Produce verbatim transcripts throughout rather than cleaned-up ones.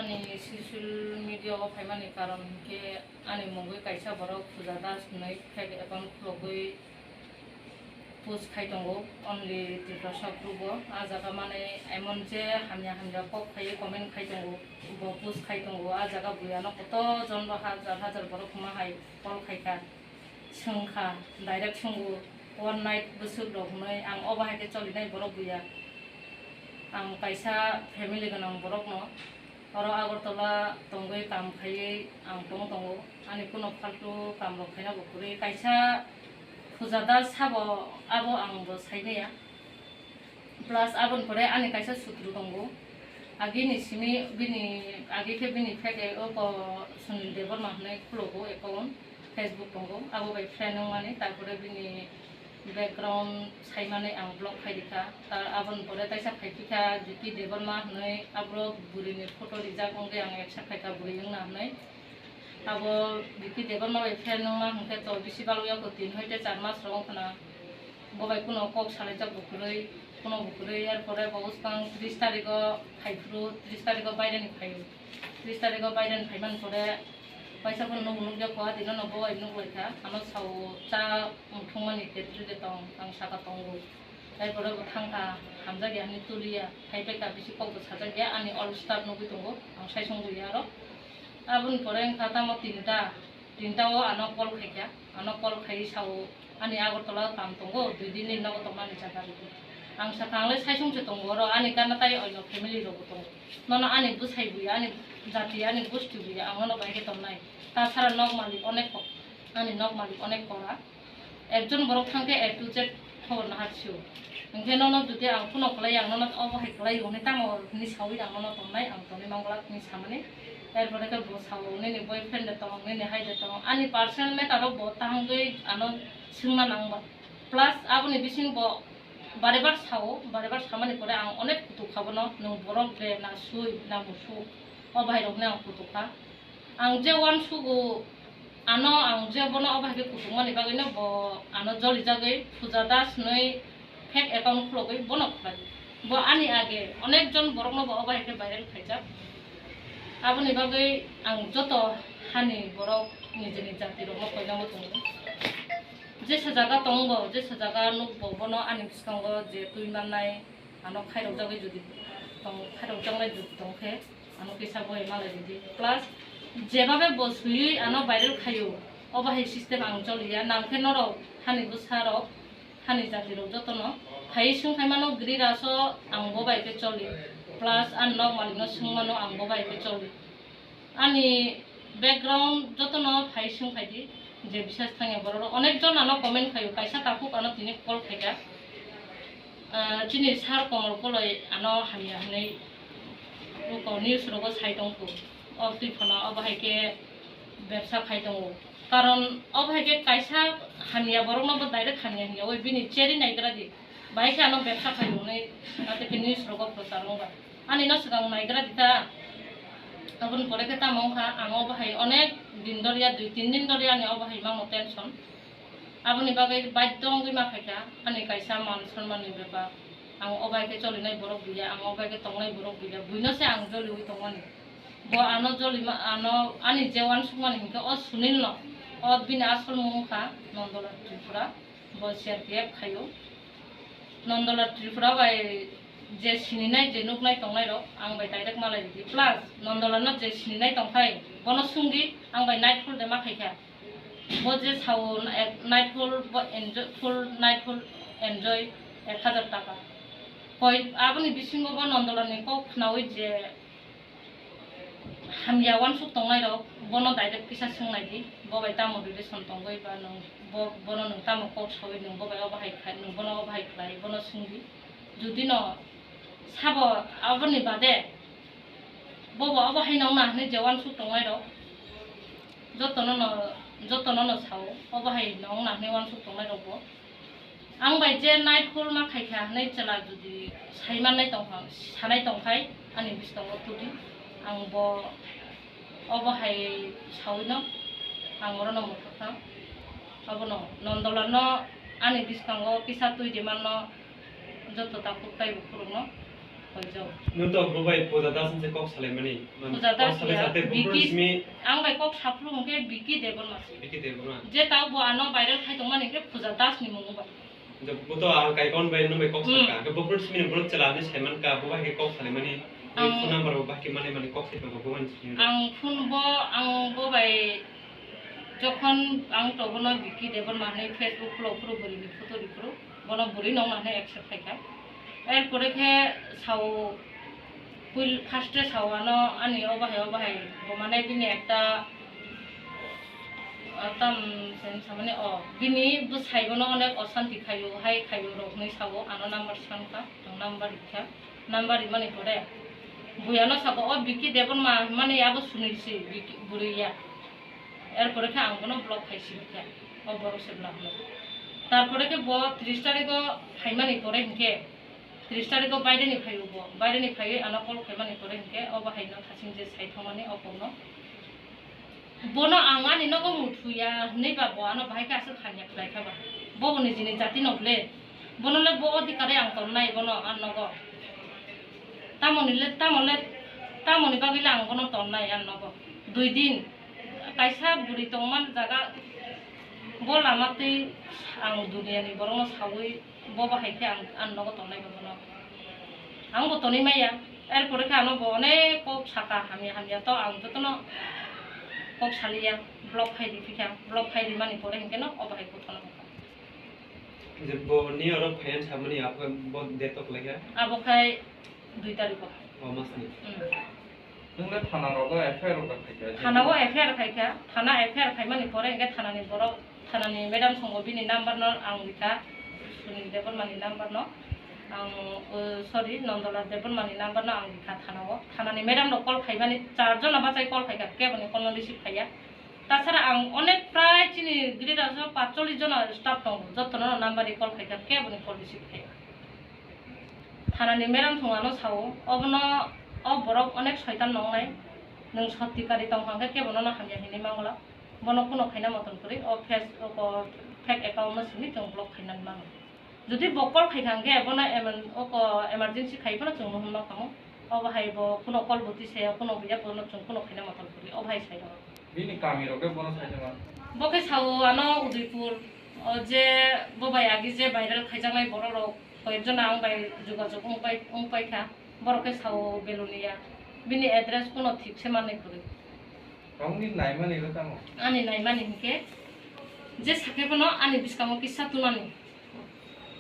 Ani social media o phaimani karon hinkhe ani mungwi kaisa borok Puja Das hinwi fake account khulogwi post khai tongo, only Tiprasa group o. A jaga mane emon je hamya hamya kok khaiwi comment khai tongo, bo post khai tongo. A jaga buya no koto jon bo hajar hajar borok ma hai call khai kha, swng kha, direct swngo, one night bwswk rok hinwi. Ang obo hai khe cholinai borok buya. Ang kaisa family gwnang borok no, oro Agartala tongwi kam khaiwi ang tong tongo. Ani kuno faltu kam rok khaina bo kwrwi. Kaisa Puja Das sabo abo ang bo sai maya. Plus aboni pore ani kaisa sutru tongo. Agini simi bini agi khe bini fake o ko Sunil Debbarma hinwi khulogo account, Facebook tongo. Abo bai friend wngmani, tarpore bini background saimani ang block khai rikha. Ta aboni pore taisa phai phikha Vicky Debbarma hinwi, aborok burini photo rijak wngwi ang accept khaikha bwrwi wngna hinwi. Abo Vicky Debbarma bai friend wngma hinkhe to bisi balokya ko tin hoite char mas rok wngkhana. Bo bai kuno kok salaijak bo kwrwi, kuno bo kwrwi. Erpore bo bwskang tris tarigo phaiphuru, tris tarigo baireni phaio. Tris tarigo baireni phaimani pore paisa phano nuk nukya ko, adino no bo bai nuklaikha. Ano sao cha wngthungmani ketri de tong, ang saka tongo. Erpore bo thangkha, hamjakya hinwi tuliya, phaipaikha, bisi kokbo sajakya, ani all staff nugwi tongo, ang saisong buya aro. Aboni pore wngkha tamo tinta, tinta o ano call khaikha, ano call khaiwi sao, ani Agartala o kam tongo, dui din ni nogo tongmani jaga rwdi. Ang sakha, angle saisong se tongo oro, ani gana tai oino family rokbo tongo. Nono ani bwsai buya, ani jati, ani gosti buya, ang nono bai khe tongnai. Tasara nok malik onek kok, ani nok malik onek kora. Ekjon borok thangkhe A to Z khobor naharsiyo. Hinkhe nono jodi ang phone khlai, ang nono obo hai khlai hwnwi tamo hinwi sawi ang nono tongnai, ang tonwi mangwlak hinwi samani. Erpore khe bo sao, nini boyfriend de tong, nini hai de tong. Ani personal matter o bo tangwi ano swngna nangba. Plus aboni bising bo bare bar sao, bare bar samani pore ang onek kutuk kha bono, nwng borok de na sui na musuk, o bahai rokni ang kutuk kha. Ang je uansugo, ano ang je bono obo hai khe kuchukmani bagwino bo ano jolijagwi Puja Das hinwi fake account khulogwi bono khlai. Bo ani age onek jon borokno bo obo hai khe viral khaijak. Aboni bagwi ang joto hani borok nijini jatirokno koinango tongo. Jesa jaga tongo, jesa jaga nukbo bono ani bwskango je twi mannai, ano khairokjagwi jodi tong, khairokjaknai jodi tongkhe, ano kisa boi malai ridi. Plus, jebabe bo swiwi ano viral khaio, obo hai system ang choliya. Nangkhe norok hani bwsarok, hani jatirok jotono phaiwi swng khaimano, giri raso ang bo bai khe choli. Plus, ani nok malikno swngmano ang bo bai khe choli. Ani background jotono phai swng khaidi, je bisas thangya borok rok. Onek jon ano comment khaio, kaisa takhuk ano tini call khaikha. Ah, chini sir Komol Koloi ano hamya hinwi buko news rogo sai tongkhu. O twi phano obo hai khe bebsa khai tongo. Karon obo hai khe kaisa hamya borokno bo direct hamya hinya oi bini cheri naigra di. Bai khe ano bebsa khai tongnai, ate khe news rogo prochar wngba. Ani no swkang naigra di ta. Aboni pore khe tamo wngkha, ang obo hai onek din doriya, dui tin din doriya ani obo hai mangno tension. Aboni bagwi baiddo wngwi ma phaikha, ani kaisa man sonmanni bepar. Ang obo hai khe cholinai borok buya, ang obo hai khe tongnai borok buya, buino se ang joliwi tongmani. Bo ano jolima, ano ani je uansukmani hinkhe o Sunil no, o bini asol mung wngkha Nondolal Tripura. Bo C R P F khaio. Nondolal Tripura bai je sininai, je nuknai tongnai rok, ang bai direct malai ridi. Plus, Nondolal no je sininai tongkhai, bono sungdi, ang bai night full de ma khaikha. Bo je sao, night full, bo enjoy, full night full enjoy, ek hajar taka. Koi, aboni bisingo bo Nondolal ni kok khnaui je hamya uansuk tongnai rok, bono direct kisa swng nai di, bo bai tamo relation tongwi ba nwng bo, bono nwng tamo kok saui nwng bo bai obo hai khai, nwng bono obo hai khlai, bono swng di. Jodi no sabo aboni bade bobo obo hai nong na hinwi je uansuk tongnai rok, jotono no, jotono no sao, obo hai nong na hinwi uansuk tongnai rok bo. Ang bai je night call ma khaikha hinwi chwla jodi sai mannai tongkha, sanai tongkhai ani bwskango tuli, ang bo obo hai saui no ang orono mwthakha. Abono Nondolal no ani bwskango kisa twi di manno joto takhuk taibo khurokno. Hoijak. Nwng to bo bai Puja Das se kok salaimani. Puja Das kok salai ya, sate Biki, buphuru simi ang bai kok saphuru hwnkhe Biki Debbarma se. Biki Debbarma. Je tao bo ano viral khai tongmani hwnkhe Puja Das ni mung bai. Je bo to ang kaikon bai nwng bai kok Hmm. salka. Ke buphuru simi nwng bono chwla hinwi saimankha, bo bai khe kok salaimani. Ang phone number bo bai khe mani mani kok sai tongo bo mani simi. Ang phone bo, ang bo bai jokhon ang to bono Biki Debbarma hinwi Facebook khulo phuru bwrwi ni photo ri phuru. Bono bwrwi nokna hwnwi accept khaikha. Erpore khe sao, puil-, first-e sao ano ani o bahai o bahai bo mane bini ekta, ah, tam sen samani o bini bwsai bono onek osanti khaio, hai khaio rok hwnwi sao, ano number sankha, ang number rikha, number rimani pore bui ano saka o Biki Debbarma hwnmani abo Sunil si Biki bwrwi ya. Erpore khe ang bono block khai simi khe, o borok se bwla hwnwi. Tarpore khe bo tris tarikho phaimani pore hinkhe, tris tarikho baireni phaio bo, baireni phaiwi ano call khaimani pore hinkhe, o bahaino thaching je sai thangmani o kokno. Bono ang ani nogo muthuya hwnwi ba bo ano bahai khe aswk hamya khlai kha ba. Bo bo nijini jati no ble. Bono le bo odhikar-e ang tonnai bono ang nogo. Tamoni le, tamo le, tamoni bagwi le ang bono tonnai ang nogo. Dui din kaisa bwrwi tongman jaga, bo lama twi ang duniani borokno saui bo bahai khe ang, ang nogo tongnai bo bono. Ang bo tonwi maya, erpore khe ano bo onek kok saka hamya hamya to ang jotono kok saliya, block khai riphikha, block khai rimani pore hinkhe no o bahai kok tono. Je bo ni oro phayan samani abo bo date to khlaikha? Abo khai dui tarikho. O masni. Hmm. Nwng le thana rogo F I R rok khaikha? Thana o F I R khaikha. Thana F I R khaimani pore hinkhe thanani borok, thanani madam songo bini number no ang rikha. Sunil Debbarmani number no. Ang, uh, sorry, Nandalal Debbarmani number no ang rikha thana o. Thanani madam no call khaimani char jona bachai call khaikha, keboni call no receive khaiya. Tasara ang onek prai chini greater so patchollish jona staff tongo, jotono number ri call khaikha, keboni call receive khaiya. Thanani madam thung ano sao, obono o borok onek soitan nongnai, nwng sotti kari tong hwnkhe kebo nono hamya hinwi mangwlak, bono kuno khaina moton kwrwi, o face, o ko fake account no simi chwng block khainani mano. Jodi bo call khai kha hwnkhe bono emer-, o ko emergency khai phano chwng muhunma kamo, obo hai bo kuno call bwtwi saya, kuno buya bono chwng kuno khaina moton kwrwi, obo hai sai rw. Bini kami rok khe bono sai tongma? Bo khe sao ano Udaipur, o je bo bai agi je viral khaijaknai borok rok koyek jona ang bai jogajog wng pai, wng pai kha. Borok khe sao Belonia. Bini address kuno thik se manwi kwrwi. Tamoni naimani rw tamo? Ani naimani hinkhe je sakhe bono ani bwskango kisa tunani.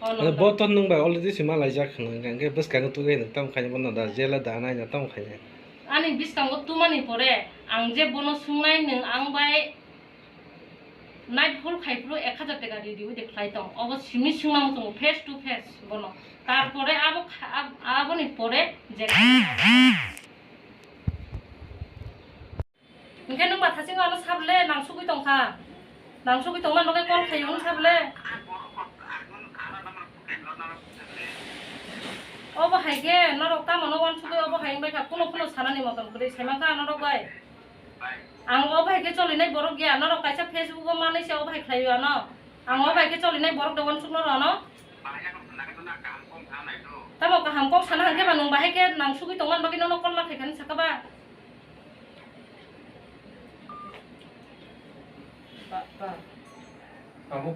O, ano nokbar. Bo to nwng bai already se malaijak hwnwi, hwnkhe bwskango tugwi nwng tamo khaina bono da, jela da naina tamo khaina. Ani bwskango tumani pore ang je bono swngnai, nwng ang bai night hall khai phuru ek hajar taka ri riwi de khlai tong. Obo simi swngna muchungo face to face bono. Tarpore abo kha-, ab-, aboni pore je Hwnkhe nwng bathasingo ano sable, nang sugwi tongkha. Nang sugwi tongma nokhe call khaio hwn sable. Obo hai khe norok tamo no uansugwi obo hai wngbai kha, kuno kuno sanani motom kwrwi saimankha norok bai. Ang obo hai khe cholinai borok ya, norok kaisa Facebook o manwi se obo hai khlaio ano. Ang obo hai khe cholinai borok de uansukno rw ano. Tamo kaham kok sana hwnkhe ba nwng bahai khe nang sugwi tongmani bagwi nono call ma khaikha hinwi sakha ba. Ba, ba. Abo